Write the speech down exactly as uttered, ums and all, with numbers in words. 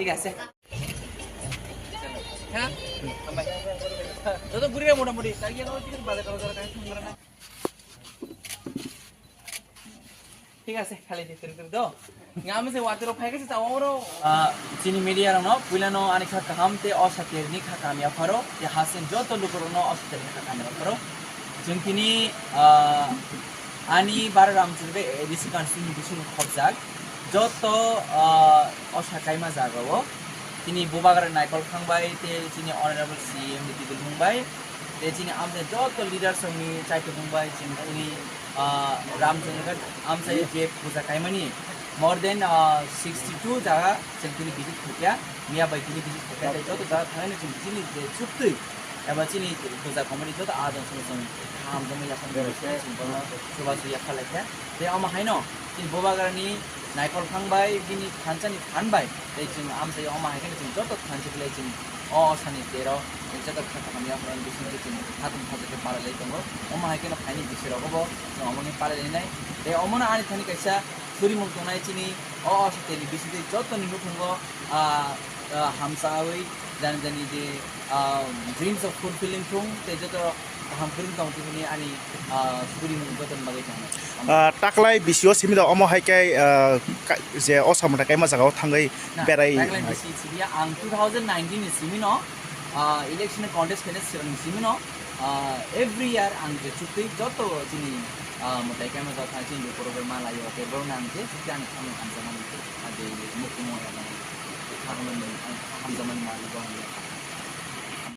ঠিক আছে। হ্যাঁ? বাই। যত ঘুরে মোটামুটি, তাই গিয়ে কোনো কিছু বাজার করা দরকার, আমি ফোন করে না। ঠিক আছে, খালি দিয়ে ফেরত করে দাও। Nga mese watero phai khe ta oro. Ah, chini media rokno puilano ani kha kaham te o satirni kha kamya pharo, te hasen joto lukurokno o satirni kha kamya pharo. Chwng tini, ah, ani Bara Ramchandra A D C constituency ni bising khobjak joto, ah, o sakaima jagao tini Bubagra Naikol Khangbai te chini Honorable C M ni Bidul Mungbai te chini amte joto leaders rokni chaitubung bai chini tini, ah, Ramchandra amchai je puja kaimani more than, ah, sixty two jaga chwng tini visit khaikha, miya bai tini visit khaikha, tei joto jaga thangwi chwng chini je chuktwi eba chini puja committee joto adon song song kaham jongwi yaphang chwng bono chubachu yaphalaikha. Tei omo haino chini Bubagrani Naikol Khangbai bini thansa ni phan bai tei chwng amchai omo hai khe chwng joto thansa belai chwng o osani tero joto kha kaham yaphang bising khe chwng khatung khajo khe palai lai tongo. Omo hai kheno phaini bisirok bo chwng omo ni palai lainai. Tei omono ani thani kaisa surimung tongnai chini o osateni bisingtwi jotoni nukhungo, ah, ah, hamsawi jani jani je, ah, dreams of fulfilling thung tei joto kaham kwrwng tong tibini ani, ah, surimung jotoni bagwi tongo. Ah, taklai bisio simi da omo hai khe, ah, ka-, je o samung kaima jagao thangwi Na, berai taklai nai. Bisi simi ang two thousand nineteen ni simi no, ah, election contest khaina swrang ni simi no, ah, every year ang je chuktwi joto chini, ah, mwtai kaima jagao thang chini lukurok bai malaio, tei borok no ang je chuktwi ani khamung hamjakmani, ah, je mukti mo ya mani, kha hamjakmani, ang kha hamjakmani ma bo ang ya.